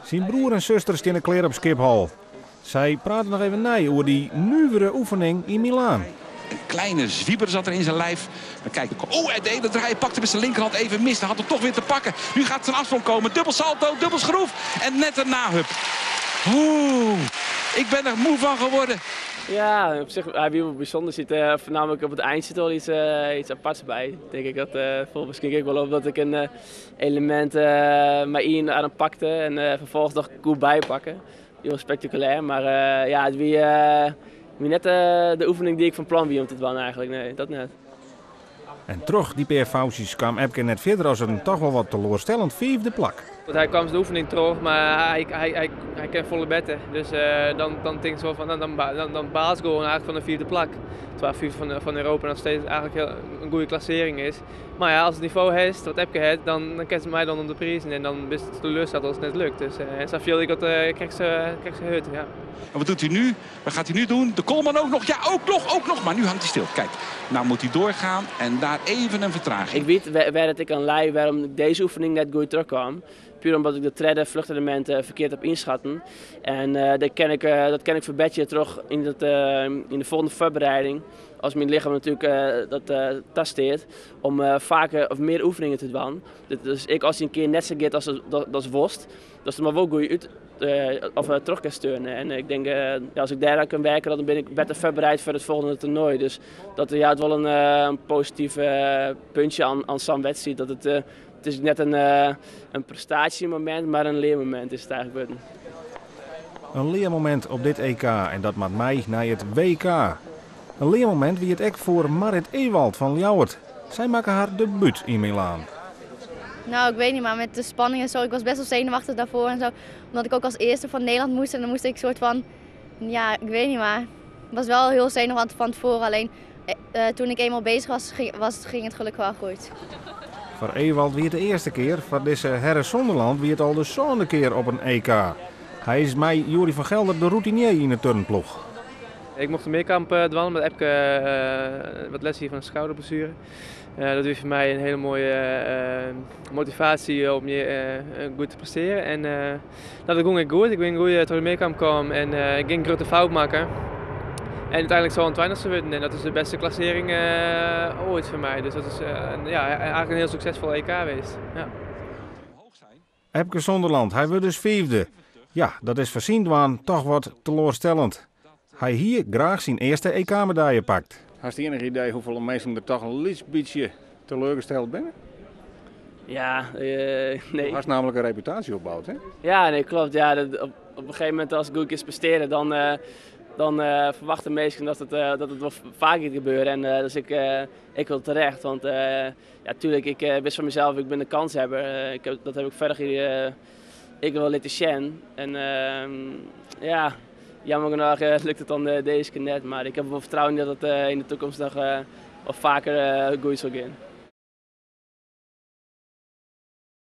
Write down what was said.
Syn broer en suster steane klear op Skiphol. Sy prate noch even nei oer dy nuvere oefening yn Milaan. Een kleine zwieber zat er in zijn lijf. Maar kijk, oh, de hele draai pakte met zijn linkerhand even mis. Hij had hem toch weer te pakken. Nu gaat zijn afsprong komen. Dubbel salto, dubbel schroef. En net een nahup. Oeh, ik ben er moe van geworden. Ja, op zich, hij wie bijzonder zit. Voornamelijk op het eind zit wel iets aparts bij. Denk ik dat volgens misschien ik wel op dat ik een element maar één aan hem pakte en vervolgens nog goed bijpakken. Heel spectaculair, maar ja, het wie net de oefening die ik van plan wie om te doen eigenlijk. Nee, dat net. En terug die PFV's kwam Epke net verder als een toch wel wat teleurstellend vijfde plak. Want hij kwam zijn oefening terug, maar hij kent volle betten. Dus dan denk ik zo van, dan baas ik gewoon eigenlijk van de vierde plak. Terwijl vierde van Europa nog steeds eigenlijk heel, een goede klassering is. Maar ja, als het niveau is, wat Epke heeft, dan kent ze mij dan om de prijzen en dan is het teleurgesteld als het net lukt. Dus en zo viel ik dat krijg ze hut, ja. En wat doet hij nu? Wat gaat hij nu doen? De Kolman ook nog? Ja, ook nog, ook nog. Maar nu hangt hij stil. Kijk, nou moet hij doorgaan en daar even een vertraging. Ik weet waar het ik aan lei waarom deze oefening net goed terugkwam. Puur omdat ik de tredde vluchtelementen verkeerd heb inschatten. En dat ken ik verbeteren terug in de volgende voorbereiding. Als mijn lichaam natuurlijk dat tasteert, om vaker of meer oefeningen te doen. Dus ik als hij een keer net zo gaat als dat is worst, dat is maar wel goed uit of terug kan steunen. En ik denk, ja, als ik daar aan kan werken, dan ben ik beter voorbereid voor het volgende toernooi. Dus dat het wel een positief puntje aan zo'n wedstrijd. Dat het is net een prestatiemoment, maar een leermoment is het eigenlijk wel. Een leermoment op dit EK en dat maakt mij naar het WK. Een leermoment wie het ek voor Marit Ewald van Ljouwert. Zij maken haar debuut in Milaan. Ik weet niet, maar met de spanning en zo. Ik was best wel zenuwachtig daarvoor. Omdat ik ook als eerste van Nederland moest. En dan moest ik soort van, ja, ik weet niet, maar ik was wel heel zenuwachtig van tevoren. Alleen toen ik eenmaal bezig was, ging het gelukkig wel goed. Voor Ewald wie het de eerste keer, voor deze Herre Zonderland wie het al de zevende keer op een EK. Hij is mij, Yuri van Gelder, de routinier in de turnploeg. Ik mocht de meerkamp dwalen met Epke wat les hier van een schouderblessure. Dat is voor mij een hele mooie motivatie om je goed te presteren. En dat ging ik goed. Ik ben goed tot de meerkamp gekomen en ik ging een grote fout maken. En uiteindelijk zo een 20e worden en dat is de beste klassering ooit voor mij. Dus dat is eigenlijk een heel succesvol EK geweest. Ja. Epke Zonderland, hij wordt dus vijfde. Ja, dat is voor zijn dwaan toch wat teleurstellend. Hij hier graag zijn eerste E K-medaille pakt. Had je enig idee hoeveel mensen er toch een licht beetje teleurgesteld zijn? Ja, nee. Je had namelijk een reputatie opgebouwd, hè? Ja, nee, klopt. Ja, dat, op een gegeven moment als ik goed is presteren, dan verwachten mensen dat het wel vaker gaat gebeuren. En dus ik wil terecht, want ja, tuurlijk, ik wist van mezelf, ik ben de kanshebber. Dat heb ik verder hier ik wil laten zien. En ja, jammer genoeg lukt het dan deze keer net, maar ik heb wel vertrouwen in dat het in de toekomst nog wat vaker goed zal gaan.